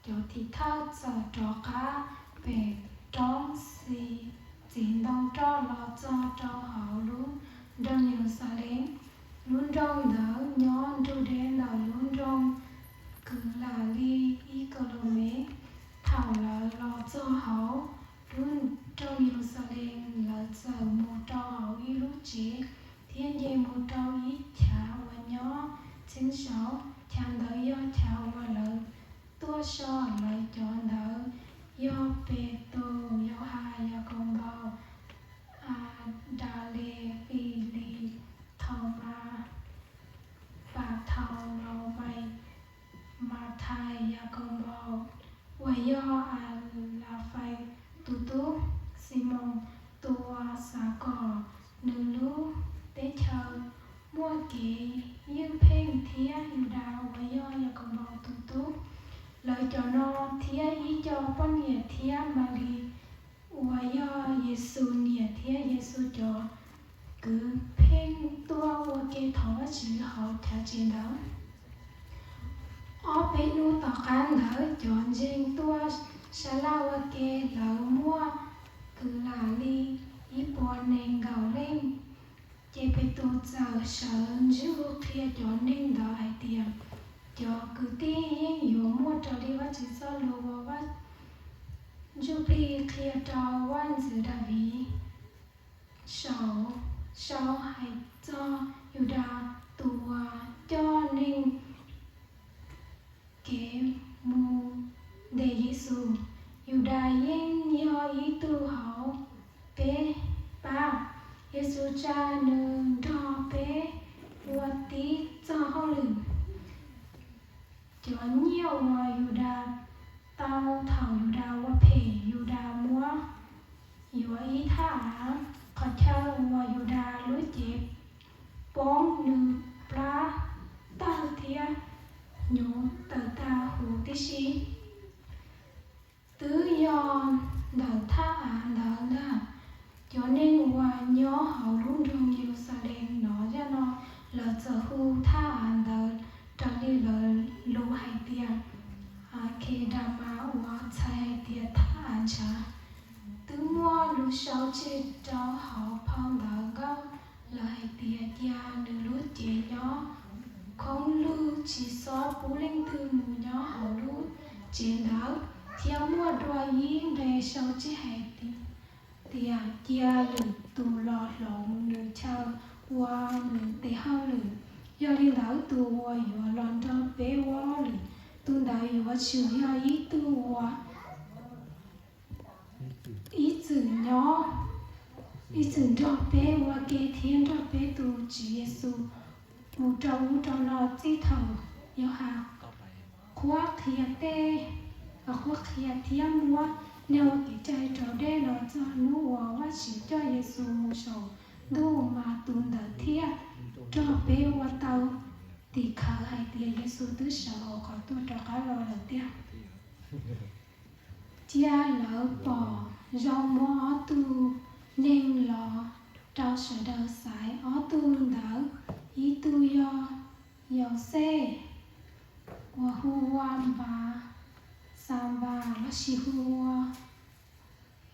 cov thawj txawm rov qab pem roob Xis Ntoo Roj los txog rau hauv lub nroog Yeluxalees. Lub nroog ntawd nyob nrug deb ntawm lub nroog Kws Lam Lis ib kis lus mev. Thaum lawv los txog hauv lub nroog Yeluxalees, lawv txawm mus rau hauv ib lub tsev thiab nce mus rau ib chav uas nyob txheeb saud. Chav ntawd yog chav uas lawv tuaj so. Lawv cov ntawd yog Petus, Yauhas, Yakaunpaus, Dalis, Filis, Thaumas, Fathaumas, Mathais, Yakaunpaus uas yog Alafais tus tub, Ximoos tus uas xav kom nws lub teb chaws muaj kev ywj pheej, thiab Yudas uas yog Yakaunpaus tus tub. Lawv cov no thiab ib co poj niam thiab Malis uas yog Yexus niam thiab Yexus cov kwv pheej tuaj ua ke thov Vajtswv hauv chav tsev ntawd. Ob peb hnub tom qab ntawd cov ntseeg tuaj sab laj ua ke, lawv muaj Kws Lam Lis ib puas nees nkaum leej. Ces Petus txawm sawv ntsug qhia cov neeg ntawd hais tias, Cov kwv tij, yeej yuav muaj raws li Vajtswv txoj lus uas Vaj Ntsuj Plig qhia rau vaj ntxwv Daviv sau hais txog Yudas, tus uas coj neeg kev mus ntes Yexus. Yudas yeej yog ib tug hauv peb pab. Yexus tsa nws nrog peb ua tib txoj hauj lwm. Cov nyiaj uas Yudas tau thaum Yudas ua phem, Yudas muab yuav ib thaj av. Qhov chaw uas Yudas lub cev poob, nws plab tawg thiab hnyuv tawm tag huv tib si. Twb yog ntawm thaj av ntawd ntag, cov neeg uas nyob hauv lub nroog Yeluxalees hnov zaj no, lawv txawm hu thaj av ntawd raws li lawv lus hais tias, Akeldama, uas txhais hais tias thaj av ntshav. Twb muaj lus sau tseg rau hauv phau ntawv nkauj, lawv hais tias, Cia nws lub cev nyob khoob lug, tsis txhob pub leej twg mus nyob hauv lub tsev ntawd. Thiab muaj dua ib nqe sau tseg hais tias, Cia lwm tus los hloov nws chaw ua nws tes hauj lwm. Yog li ntawd, tus uas yuav los nrog peb ua hauj lwm, tus ntawd yuav tsum yog ib tug uas ib txwm nyob, ib txwm nrog peb ua ke thiab nrog peb tus Tswv Yexus mus rau ub rau no. Txij thaum Yauhas qhuab qhia tej, qhuab qhia thiab muab neeg ua kev cai raus dej los txog hnub uas Vajtswv coj Yexus mus saum ntuj, mas tus ntawd thiaj nrog peb ua tau tim khawv hais tias Yexus twb sawv hauv qhov tuag rov qab los lawm tiag. Cia lawv pom zoo muab ob tug neeg los rau sawv daws xaiv. Ob tug ntawd, ib tug yog Yauxej uas hu ua Npas Xanpas lossis hu ua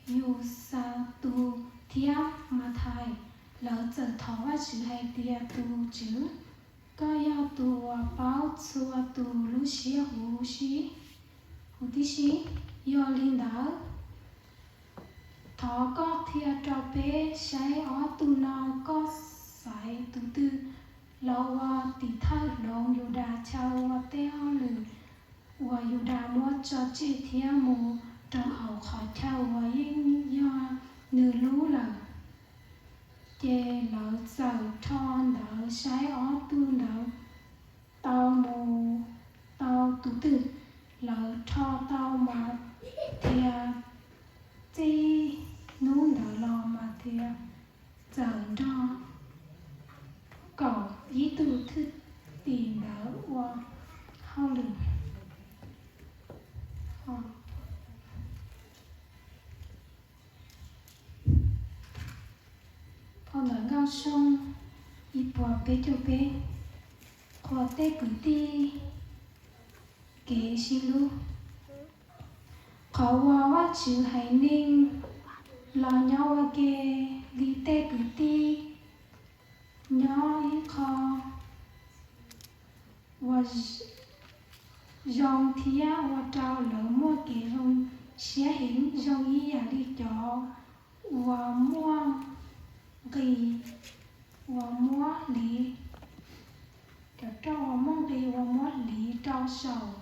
Yusxatus thiab Mathais. Lawv txawm thov Vajtswv hais tias, Tus Tswv, koj yog tus uas paub txhua tus lub siab huv si, huv tib si. Yog li ntawd, thov koj qhia rau peb saib ob tug no koj xaiv tus twg los ua tim thawj hloov Yudas chaw ua tej hauj lwm uas Yudas muab tso tseg thiab mus rau hauv qhov chaw uas yeej yog nws lub lawm. Ces lawv txawm rho ntawv saib ob tug ntawd tau mus tau tus twg. Lawv rho tau Mas Thias. Txij hnub ntawd los Mas Thias txawm nrog kaum ib tug thwj tim ntawd ua hauj lwm. Phau Ntawv Nkauj Zoo ib puas peb caug peb, qhuas tej kwv tij kev sib hlub. Qhov uas Vajtswv haiv neeg los nyob ua ke li tej kwv tij nyob ib qho uas zoo thiab ua rau lawv muaj kev zoo siab heev, zoo ib yam li cov uas muaj nqi uas muab hliv, cov roj uas muaj nqi uas muab hliv rau saum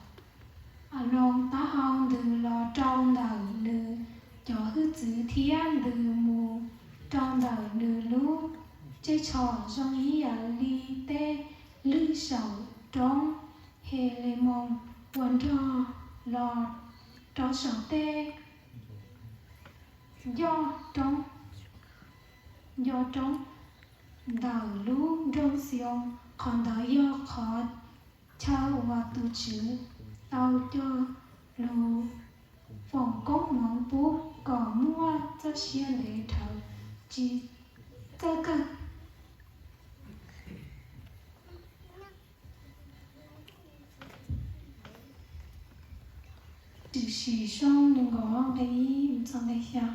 Aloos taub hau ntws los rau ntawm nws cov hwj txwv thiab ntws mus rau ntawm nws lub cej tsho, zoo ib yam li tej lwj saum roob Helemoos uas nrog los rau saum tej yoj roob, yoj roob ntawm lub nroog Xi-oos. Qhov ntawd yog qhov chaw uas tus Tswv tau cog lus foom koob hmoov pub kom muaj txoj sia ntev dhawv tsis txawj kawg. Tshwm sim nees nkaum ob nqe ib txog nqe xya.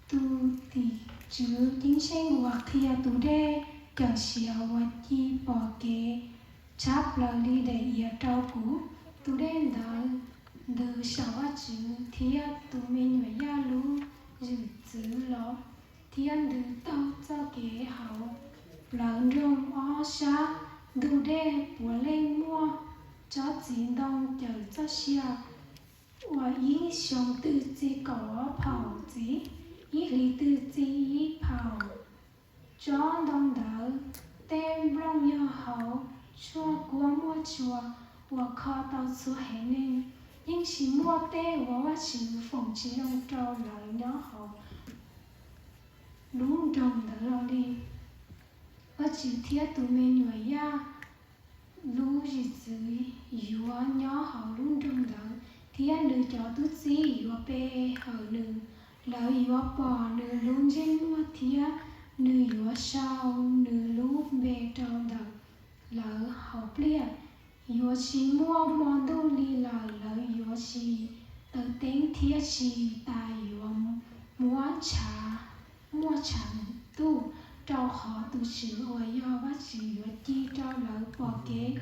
Tus tim tswv ceeb tsheej uas qhia tus dej cawm siav uas ci pom kev tshab plaws li daim iav rau kuv. Tus dej ntawd ntws saum Vajtswv thiab tus me nyuam Yaj lub zwm txwv los, thiab ntws taug txoj kev hauv plawv nroog ob sab ntug dej. Puav leej muaj tsob txiv ntoo cawm txoj sia uas ib xyoos twg txi kaum ob phaum txiv, ib hlis twg txi ib phaum. Tsob ntoo ntawd tej nplooj yog hauv tshuaj kuab muaj tshua uas kho tau txhua haiv neeg. Yeej tsis muaj tej uas Vajtswv foom tsis zoo rau lawv nyob hauv lub nroog ntawd los li. Vajtswv thiab tus me nyuam Yaj lub zwm txwv yuav nyob hauv lub nroog ntawd, thiab nws cov tub txib yuav pe hawm nws. Lawv yuav pom nws lub ntsej muag thiab nws yuav sau nws lub npe rau ntawm lawv hauv pliaj. Yuav tsis muaj hmo ntuj li lawm, lawv yuav tsis taws teeb thiab tsis tas yuav muaj tshav, muaj tshav ntuj, rau qhov tus Tswv uas yog Vajtswv yuav ci rau lawv pom kev,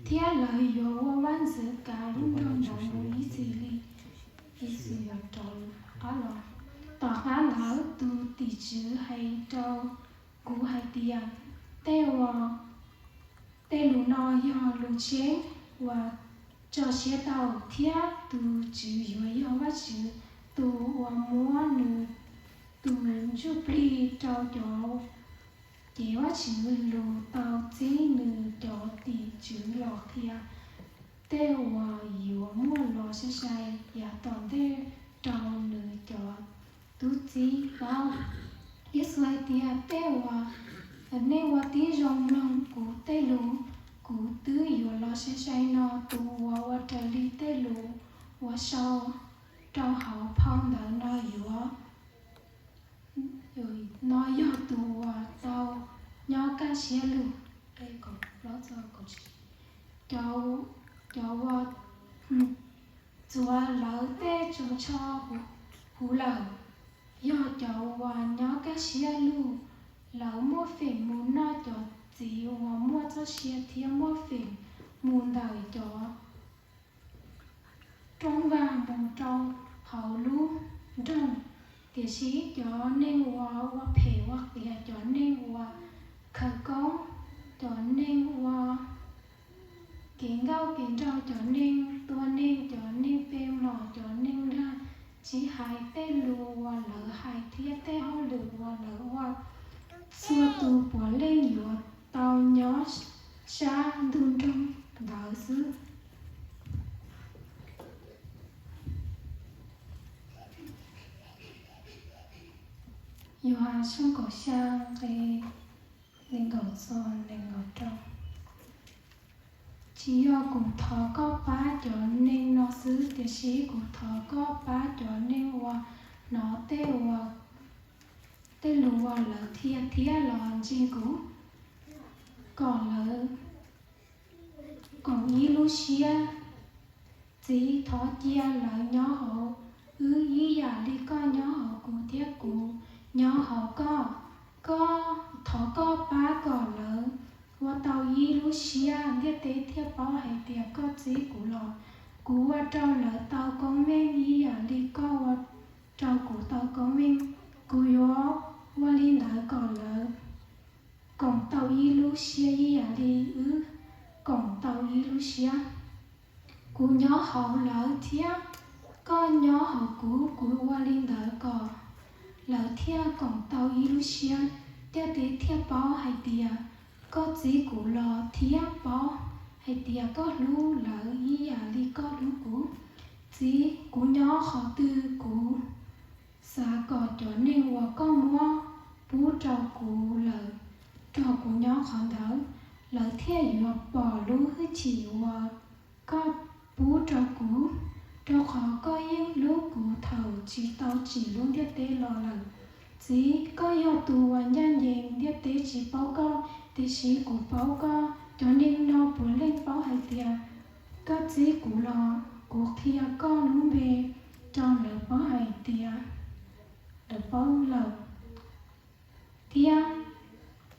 thiab lawv yuav ua vaj ntxwv kav lub nroog ntawd mus ib txhis li. Ib txhis yuav rov qab los. Tom qab ntawd tus tim tswv hais rau kuv hais tias, tej uas, tej lus no yog lus tseeb uas tso siab tau, thiab tus Tswv yuav yog Vajtswv tus uas muab nws tus ntsuj plig rau cov, ces Vajtswv lus tau txib nws cov tim tswv los qhia tej uas yuav muaj los sai sai yav tom ntej rau nws cov tub txib paub. Yexus hais tias, tej uas, nej ua tib zoo mloog kuv tej lus, kuv twb yuav los sai sai no. Tus uas ua raws li tej lus uas sau rau hauv phau ntawv no yuav, no yog tus uas tau nyob kaj siab lug. Cov, cov uas txuas lawv tej tsoos tsho huv lawm, yog cov uas nyob kaj siab lug. Lawv muaj feem mus noj cov txiv uas muaj txoj sia thiab muaj feem mus ntawm cov roob vag mus rau hauv lub nroog. Tiam sis cov neeg uas ua phem ua qias, cov neeg uas khawv koob, cov neeg ua kev nkauj kev nraug, cov neeg tua neeg, cov neeg pe mlom, cov neeg lag, tsis hais tej lus uas lawv hais thiab tej hauj lwm uas lawv ua, txhua tus puav leej yuav tau nyob sab ntug nroog ntawd xwb. Yauhas tshooj kaum xya nqe nees nkaum txog nees nkaum rau. Tsis yog kuv thov koj pab cov neeg no xwb, tiam sis kuv thov koj pab cov neeg uas hnov tej uas, tej lus uas lawv qhia thiab los ntseeg kuv, kom lawv, koom ib lub siab. Txiv, thov cia lawv nyob hauv wb ib yam li koj nyob hauv kuv thiab kuv nyob hauv koj. Koj, thov koj pab kom lawv ua tau ib lub siab, ntiaj teb thiaj paub hais tias koj txib kuv los. Kuv ua rau lawv tau koob meej ib yam li koj ua rau kuv tau koob meej. Kuv yuav ua li ntawd kom lawv koom tau ib lub siab ib yam li wb koom tau ib lub siab. Kuv nyob hauv lawv thiab koj nyob hauv kuv, kuv ua li ntawd kom lawv thiaj koom tau ib lub siab, ntiaj teb thiaj paub hais tias koj txib kuv los thiab paub hais tias koj hlub lawv ib yam li koj hlub kuv. Txiv, kuv nyob qhov twg kuv xav kom cov neeg uas koj muab pub rau kuv lawm, rau kuv nyob qhov ntawd, lawv thiaj yuav pom lub hwj chim uas koj pub rau kuv, rau qhov koj yeej hlub kuv thaum tsis tau tsim lub ntiaj teb los lawm. Txiv, koj yog tus uas ncaj ncees, ntiaj teb tsis paub koj, tiam sis kuv paub koj. Cov neeg no puav leej paub hais tias koj txib kuv los. Kuv qhia koj lub npe rau lawv paub hais tias lawv paub lawm, thiab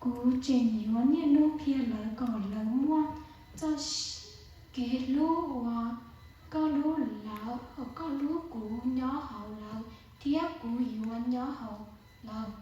kuv tseem yuav niaj hnub qhia lawv kom lawv muaj txoj kev hlub uas koj hlub lawv, uas koj hlub kuv nyob hauv lawv, thiab kuv yuav nyob hauv lawv.